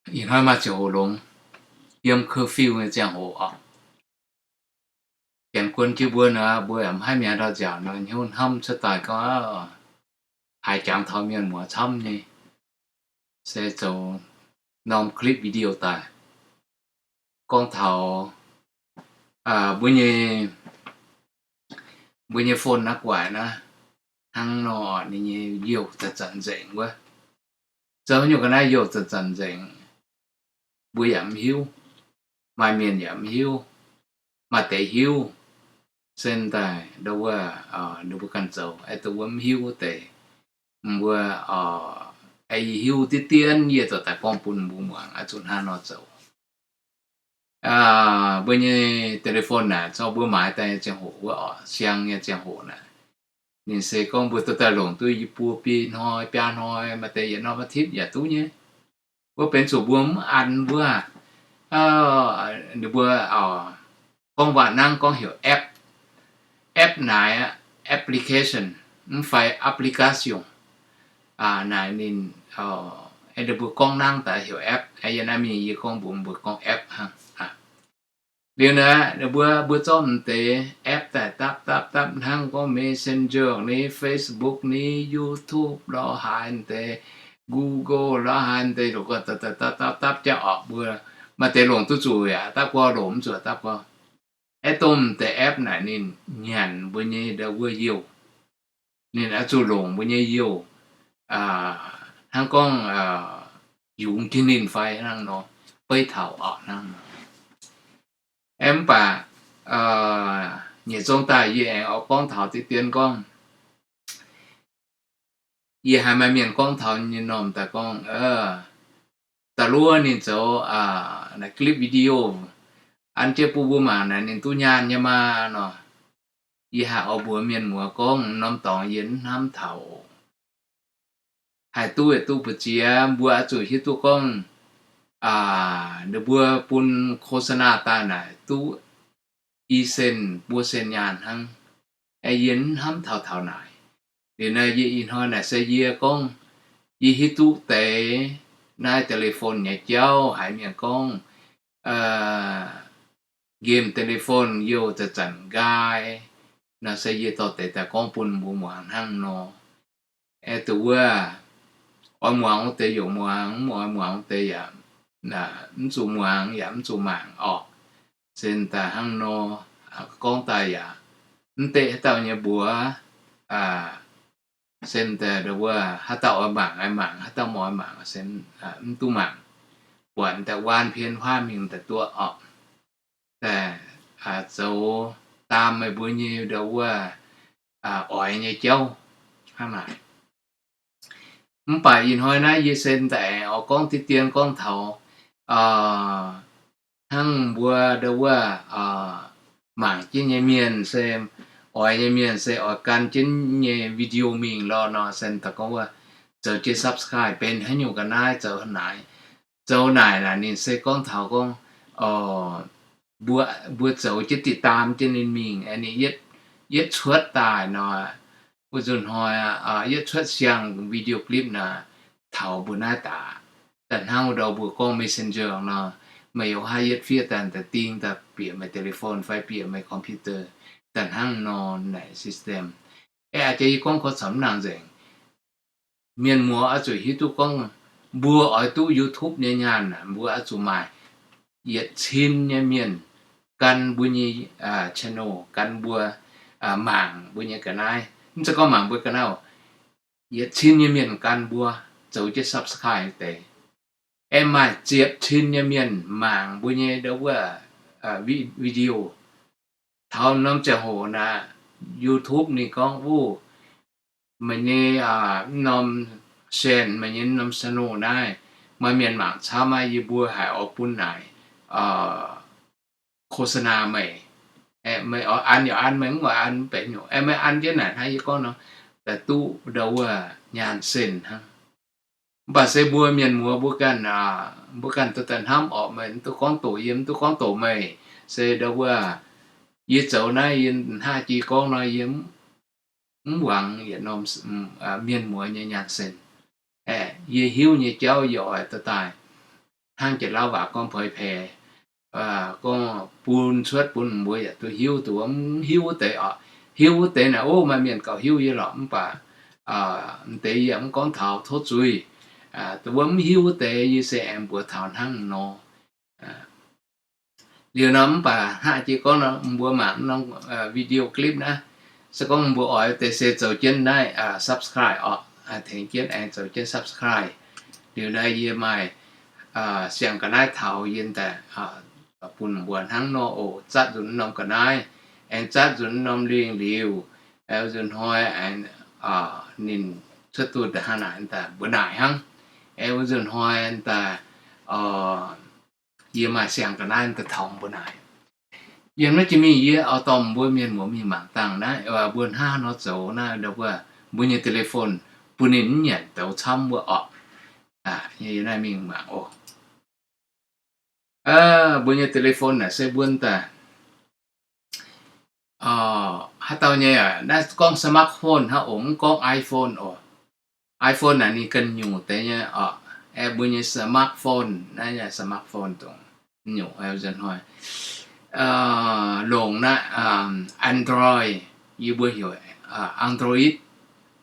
Ih hnoi maaih ziangh hoc longx, yiem curfew nyei ziangh hoc oc. Janx guon jienv mbuo nor, mbuo yaac mv haih mi'aqv ndau nziaauc nor, hnyouv hnamv cuotv daaih gorngv, haiz jangx taux mienh muoz camv nyei, se zoux norm clip video daaih gorngv taux mbuo nyei, mbuo nyei phone naaiv gu'nguaaic naaiv hnangv nor, ninh nyei youh zanc-zanc nzengc wuov. Zoux haaix nyungc ga'naaiv youh zanc-zanc nzengc, mbuo yaac mv hiuv. Maaih mienh yaac mv hiuv. Maaih deix hiuv, se daaih ndau wuov, ninh mbuo ganh zoux, aeqv, dongh wuov mv hiuv wuov deix, mbuo, aeqv, yie hiuv diqv dien, yie zoux daaih gorngv bun mbuo muangx, oix zuqc hnangv nor zoux. Mbuo nyei telephone naaic, zorqv mbuo maaiz daaih nyei ziangh hoc wuov oc, siang nyei ziangh hoc naaic, ninh se gorngv mbuo dorh daaih longc duqv yie buo biei hnoi, biaa hnoi, maaih deix yietc norm อาทิตย์ yaac duqv nyei. Wuov benx zuqc mbuo mv an wuov, ninh mbuo gorngv waac nangv gorngv heuc app. App naaic, application, mv fai application. Naaic ninh, ninh mbuo gorngv nangv daaih heuc app. Yie naaiv mingh yie gorngv mbuox mbuo gorngv app hnangv. Liuz naaic ninh mbuo, mbuo zorqv m'deix app daaih dapv dapv dapv hnangv gorngv Messenger ni, Facebook ni, YouTube lorz haaix deix, Google lorz haaix deix, dapv dapv dapv jaax orqc mbuo. Maaih deix longc duqv zuqc yaac dapv gorx, longc mv zuqc dapv gorx. Aeqv, dongh m'deix app naaic ninh nyanc mbuo nyei ndau wuov youh. Ninh oix zuqc longc mbuo nyei youh hnangv gorngv yungz jienv ninh fai hnangv nor, beiv taux orqc hnangv nor. Aeqv, mv baac nyiec zong daaih yie aengx oix gorngv taux diqv dien gorngv, yie haiz maaih mienh gorngv taux nyei norm daaih gorngv, da'luov ninh zoux naaic clip video an jienv bun mbuo mangc naaic ninh duqv nyaanh nyei maah nor. Yie haiz oix mbuox mienh muoz gorngv, norm dorngx yie mv hnamv taux. Haih duqv yaac duqv mbu'ziex, mbuo oix zuqc hiuv duqv gorngv, ninh mbuo bun โฆษณา daaih naaic duqv i cent buo cent nyaanh hnangv. Aeqv, yie mv hnamv taux taux naaic. Liuz naaiv yie ih hnoi naaic se yie gorngv, yie hiuv duqv deix naaiv telephone nyei jauv, haiz mienh gorngv nqemh telephone youh zanc-zanc nqaai nor, se yie dorh deix daaih gorngv bun mbuo muangx hnangv nor. Aeqv, dongh wuov oix muangx wuov deix yaac muangx, mv oix muangx wuov deix yaac mv zuqc muangx yaac mv zuqc mangc orqc. Se daaih hnangv nor, gorngv daaih yaac mv deqv haaix dauh nyei mbuox. Se daaih ndau wuov haaix dauh oix mangc aengx mangc, haaix dauh mv oix mangc se mv duqv mangc. Buatc daaih waan pien huaav mingh daaih duqv orqc. Daaih zoux daam meih mbuo nyei ndau wuov oix nyei jauv hnangv naaic. Mv baac ih hnoi naaiv yie se daaih aengx oix gorngv diqv dien gorngv taux hnangv mbuo ndau wuov mangc jienv nyei mienh se, oix nyei mienh se oix gan jienv nyei video mingh lorh nor, se daaih gorngv wuov zoux jienv subscribe benx haaix nyungc ga'naaiv zoux naaic. Zoux naaic naaic ninh se gorngv taux gorngv mbuo, mbuo zoux jienv ติดตาม jienv ninh mingh, ninh yietv cuotv daaih nor, wuov nzunc hnoi yietv cuotv siang video clip naaic taux mbuo naaiv daaih. Da'hnangv ndau mbuo gorngv Messenger nor, meih youz haav yietv fiev daaih da'ding daaih bieqc meih telephone fai bieqc meih computer. Da'hnangv nor naaic system. Aeqv, a'jang yie gorngv korv-caux mv nangc nzengc. Mienh muoz oix zuqc hiuv duqv gorngv mbuo oix duqv YouTube nyei nyaanh naaic, mbuo oix zuqc maaih yietc cin nyei mienh gan mbuo nyei channel, gan mbuo mangc mbuo nyei ga'naaiv. Mv zeiz gorngv mangc mbuo ga'naaiv, yietc cin nyei mienh gan mbuo zoux jienv subscribe deix. Aeqv, maaih ziepc cin nyei mienh mangc mbuo nyei ndau wuov video. Taux norm ziangh hoc naaic, YouTube ninh gorngv wuov, meih nyei mv norm channel, meih nyei mv norm channel naaiv, maaih mienh mangc camv aqv, yie mbuo haiz oix bun naaic โฆษณา meih. Meih oix an yaac an, meih mv oix an mv benx nyungc. Aeqv, meih an jienv naaic hnangv yie gorngv nor, daaih duqv ndau wuov nyaanh sen hnangv. Mv baac se mbuo mienh muoz mbuo ganh, mbuo ganh duqv daaih hnamv orqc, meih mv duqv gorngv doqc yie, mv duqv gorngv doqc meih. Se ndau wuov, yie zoux naaiv yie hnangv jiex gorngv nor, yie mv muangx yietc norm mienh muoz nyei nyaanh sen. Aeqv, yie hiuv nyei jauv yie oix dorh daaih hnangv Janx-Lauv waac gorngv poi pae, gorngv bun cuotv bun mbuo yaac duqv hiuv, dongh wuov mv hiuv wuov deix oc. Hiuv wuov deix naaic, o, maaih mienh gauh hiuv yie lorqc, mv baac m'deix yie mv gorngv taux tov zuiz. Dongh wuov mv hiuv wuov deix yie se aengx mbuox taux hnangv nor. Liuz nor mv baac hnangv jiex gorngv nor, mbuo mangc norm video clip naaiv, se gorngv mbuo oix deix se zoux jienv naaiv subscribe oc, tengx jienv aengx zoux jienv subscribe. Liuz naaiv yie maaih siang-ga'naaiv taux yie daaih bun mbuo hnangv nor oc. Zatv nzunc norm ga'naaiv, aengx zatv nzunc norm lingh liuz, nzunc hnoi aengx ninh cuotv duqv hnangv naaic daaih mbuo naaic hnangv. Aengx wuov nzunc hnoi daaih yie maaih siang-ga'naaiv daaih taux mbuo naaic. Yiem naaiv jiex mingh yie oix dorh mbuo mienh muoz mingh mangc dangh naaiv, mbuo hnangv haaix nor zoux naaiv, mbuo nyei telephone bun ninh mv nyanc douz camv wuov oc. Yie naaiv mingh mangc oc. Mbuo nyei telephone naaic se mbuo daaih haaix dauh nyei, naaiv gorngv smartphone hnangv oc, mv gorngv iPhone oc. iPhone naaic ninh ganh nyungc deix nyei oc. Aeqv, mbuo nyei smartphone, naaiv nyei smartphone dongh nyungc, nzunc hnoi longc naaiv Android, yie mbuo heuc Android,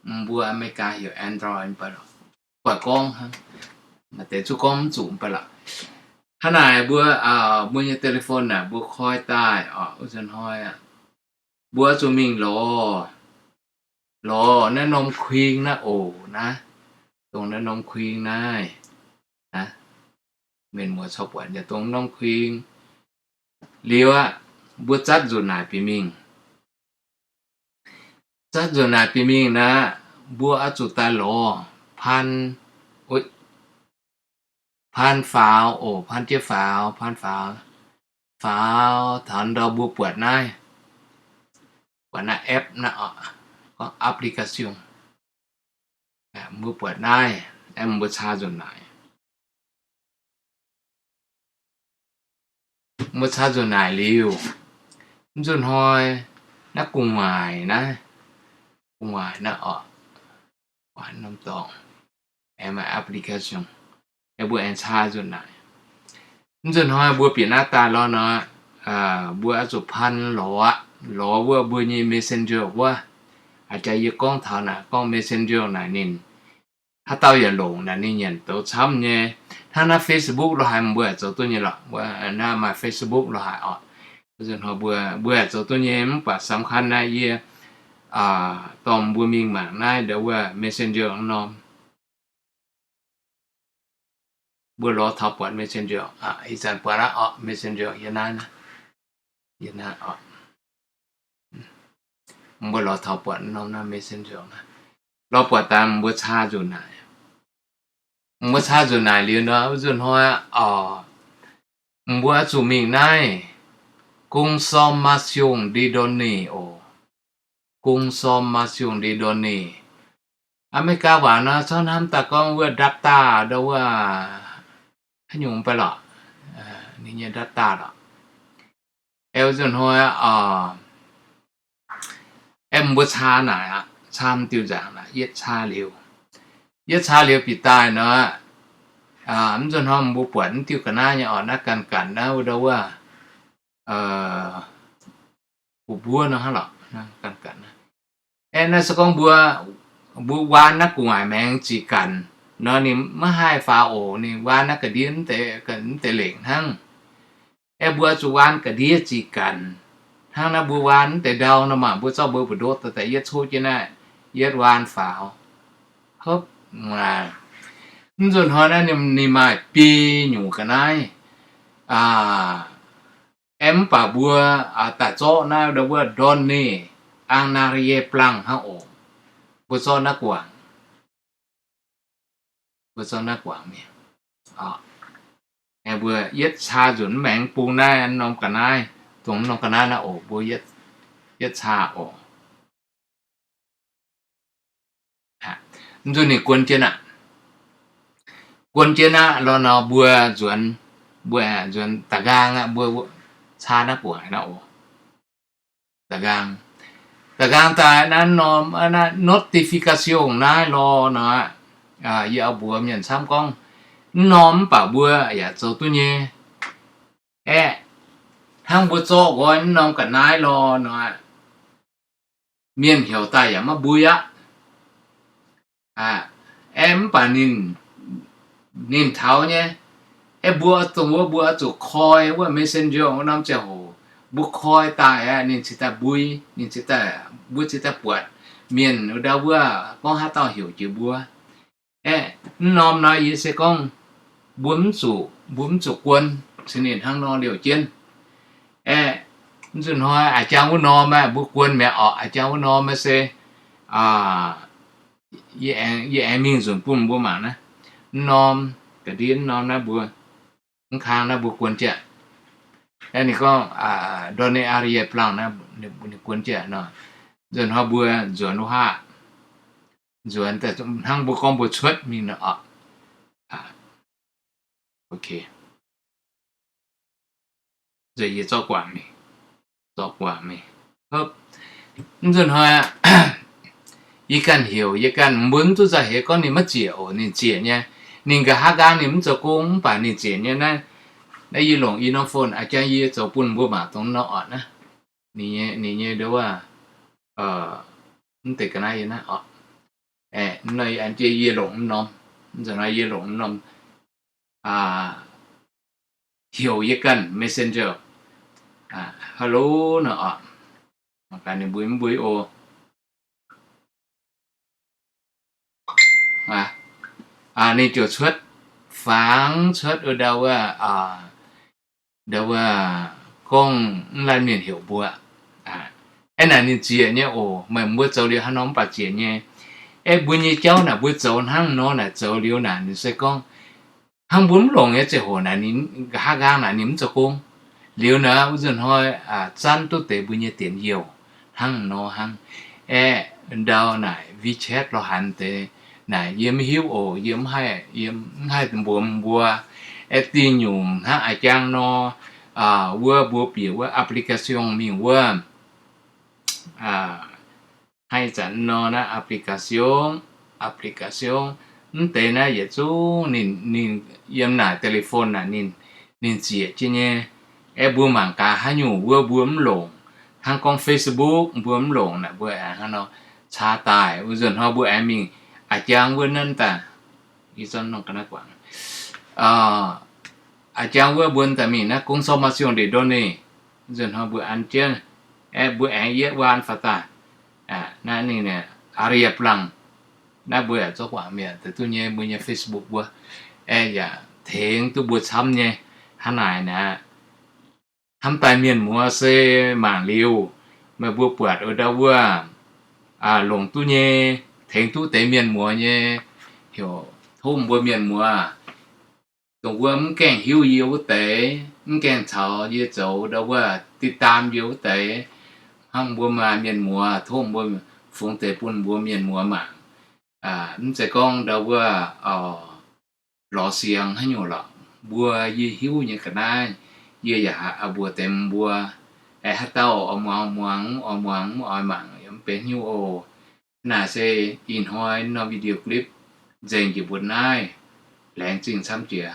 mbuo America heuc Android, buatc gorngv hnangv, maaih deix zuqc gorngv mv zuqc mv baac lorqc. Hnangv naaic mbuo, mbuo nyei telephone naaic mbuo koi daaih oc, wuov nzunc hnoi mbuo zuqc mingh lorz, lorz naaiv norm kuing naaiv oc naaiv, dongh naaiv norm kuing naaiv, mienh muoz corc buatc yaac dongh norm kuing. Liuz aqv, mbuo zatv nzunc naaic bieqc mingh. Zatv nzunc naaic bieqc mingh naaiv, mbuo oix zuqc daaih lorz pan, pan faaux oc, pan jienv faaux, pan faaux, faaux taux ndau mbuo buatc naaiv, buatc naaiv app naaiv oc, gorngv application. Mbuo buatc naaiv, mbuo caa nzunc naaic. Mbuo caa nzunc naaic liuz, mv nzunc hnoi naaiv gu'nguaaic naaiv, gu'nguaaic naaiv oc, gu'nguaaic norm dorngx, aengx maaih application, mbuo aengx caa nzunc naaic. Mv nzunc hnoi mbuo bieqc naaiv daaih lorz nor, mbuo oix zuqc pan lorz aqv, lorz wuov mbuo nyei Messenger wuov. A'jang yie gorngv taux naaic gorngv Messenger naaic ninh haaix dauh yaac longc naaic ninh nyanc douz camv nyei. Hnangv naaiv Facebook lo haaix mbuo yaac zoux duqv nyei lorqc, naaiv maaih Facebook lo haaix oc. Mbuo, mbuo yaac zoux duqv nyei, mv baac สำคัญ naaiv yie dorh mbuo mingh mangc naaiv ndau wuov Messenger norm. Mbuo lorz taux buatc Messenger, ih zanc buatc aqv oc, Messenger yie naaiv, yie naaiv oc. Mbuo lorz taux buatc norm naaiv Messenger naaiv, lorz buatc daaih mbuo caa nzunc naaic. Mbuo caa nzunc naaic liuz nor, wuov nzunc hnoi oc, mbuo oix zuqc mingh naaiv consommation de données oc. Consommation de données, America waac nor corc hnamv daaih gorngv wuov data, ndau wuov haaix nyungc mv baac lorqc, ninh nyei data lorqc. Aeqv, wuov nzunc hnoi aeqv, mbuo caa naaic aqv, caa m'diuh nzaangc naaic, yietv caa liuz, yietv caa liuz bieqc daaih nor, mv nzunc hnoi mbuo buatc m'diuh ga'naaiv nyei oc, naaiv ganh ganh naaiv wuov ndau wuov gu buov nor hnangv lorqc, ganh ganh. Aeqv, naaiv se gorngv mbuo, mbuo waan naaiv gu'nguaaic maengx ziqc ganc nor, ninh maiv haih faaux oc. Ninh waan naaiv ga'ndiev, mv deix lengc hnangv. Aeqv, mbuo zuqc waan ga'ndiev ziqc ganc. Hnangv naaiv mbuo waan mv deix ndau nor maah, mbuo zorqv mbuo mbu'ndongx daaih yietv coqv jienv naaiv, yietv waan faaux. Hopv, mv nzunc hnoi naaiv ninh maaih biei nyungc ga'naaiv. Aeqv, mv baac mbuo daaih zorqv naaiv ndau wuov données en arrière-plan hnangv oc. Mbuo zorqv naaiv guangc, mbuo zorqv naaiv guangc mingh. Aeqv, mbuo yietv caa nzunc mv maengx bung naaiv norm ga'naaiv, dongh norm ga'naaiv naaiv oc, mbuo yietv caa oc. Mv nzunc ninh guon jienv aqv. Guon jienv aqv lorqc nor, mbuo nzuonx, mbuo nzuonx da'nqaang aqv, mbuo caa naaiv guangc naaiv oc. Da'nqaang, da'nqaang daaih naaiv norm notification naaiv lorqc nor, yie oix mbuox mienh camv gorngv, Mv norm mv baac mbuo yaac zoux duqv nyei. Aeqv, hnangv mbuo zorqv nqoi mv norm ga'naaiv lorh nor, mienh heuc daaih yaac maiv mbui aqv. Aeqv, mv baac ninh, ninh taux nyei. Aeqv, mbuo dongh wuov mbuo oix zuqc koi wuov messenger wuov norm ziangh hoc, mbuo koi daaih aqv, ninh cingx daaih mbui, ninh cingx daaih, mbuo cingx daaih buatc mienh wuov ndau wuov gorngv haaix dauh heuc jiex mbuo. Aeqv, mv norm nor yie se gorngv mbuo mv zuqc, mbuo mv zuqc guon cingx ninh hnangv nor liouh jienv. Aeqv, mv zuqc hnoi a'jang wuov norm aeqv, mbuo guon mi'aqv orqc. A'jang wuov norm aeqv se, yie aengx mingh nzunc bun mbuo mangc naaiv. Mv norm, ga'ndiev mv norm naaiv mbuo, mv kang naaiv mbuo guon jienv. Aeqv, ninh gorngv, ndortv ninh arrière-plan naaiv, ninh guon jienv nor. Nzunc hnoi mbuo nzuonx wuov haav, nzuonx hnangv mbuo gorngv mbuo cuotv mingh nor orqc. Ok. Nzunc yie zorqv guangc mingh, zorqv guangc mingh. Mv nzunc hnoi yie ganh heuc, yie ganh mbuo mv duqv nzauh heix gorngv ninh maiv ziec oc. Ninh ziec nyei. Ninh nqa'haav nqaang ninh mv zoux gong mv baac ninh ziec nyei naaiv. Naaiv yie longc i norm phone a'jang yie zoux bun mbuo mangc dongh nor orqc naaiv. Ninh nyei, ninh nyei nduov wuov, mv deix ga'naaiv yie naaiv orqc. Aeqv, nor yie an jienv yie longc mv norm, nzunc hnoi yie longc mv norm heuc yie ganh messenger, hello nor orqc. Mangc gaax ninh mbui mv mbui oc. Ninh ziouc cuotv, fangx cuotv wuov ndau wuov, ndau wuov gorngv mv laanh mienh heuc mbuo. Aeqv, naaic ninh ziec nyei oc. Meih mbuo zoux liuz haaix nor mv baac ziec nyei. Aeqv, mbuo nyei jauv naaic mbuo zoux hnangv nor naaic zoux liuz naaic ninh se gorngv hnangv mbuo mv longc nyei ziangh hoc naaic ninh nqa'haav nqaang naaic ninh mv zoux gong. Liuz naaic wuov nzunc hnoi zanv duqv deix mbuo nyei dienx youh hnangv nor hnangv. Aeqv, ndau naaic WeChat lorz haaix deix naaic yie mv hiuv oc. Yie mv haih, yie mv haih mbuox mbuo. Aeqv, diuh nyungc hnangv a'jang nor, wuov mbuo bieqc wuov application mingh wuov, haih zanc nor naaiv application, application, mv deix naaiv yietc zungv ninh, ninh yiem naaic telephone naaic ninh, ninh ziec jienv nyei. Aeqv, mbuo mangc gaax haaix nyungc wuov mbuo mv longc, hnangv gorngv Facebook mbuo mv longc naaic mbuo aengx hnangv nor caa daaih. Wuov nzunc hnoi mbuo aengx mingh a'jang wuov nanv daaih, a'jang wuov mbuo daaih mingh naaiv consommation des données, nzunc hnoi mbuo an jienv, aeqv, mbuo aengx yietv waan faaux daaih. Naaiv ninh arrière-plan, naaiv mbuo yaac zorqv guangc mi'aqv, duqv nyei mbuo nyei Facebook wuov. Aeqv, yaac tengx duqv mbuo camv nyei. Hnangv naaic naaic, hnamv daaih mienh muoz se mangc liuz, meih mbuo buatc wuov ndau wuov, longc duqv nyei, tengx duqv deix mienh muoz nyei, heuc tov mbuo mienh muoz dongh wuov mv gaengh hiuv yie wuov deix, mv gaengh caux yie zoux ndau wuov, deix daam yie wuov deix, hnangv mbuo maaih mienh muoz, tov mbuo fungx deix bun mbuo mienh muoz mangc. Mv zeiz gorngv ndau wuov lorz siang haaix nyungc lorqc. Mbuo yie hiuv nyei ga'naaiv, yie yaac mbuox deix mbuo, aeqv, haaix dauh oix muangx muangx, oix muangx mv oix mangc yaac mv benx haaix nyungc oc. Naaiv se ih hnoi norm video clip nzengc jiex mbuo naaiv. Laengz zingh camv jiex.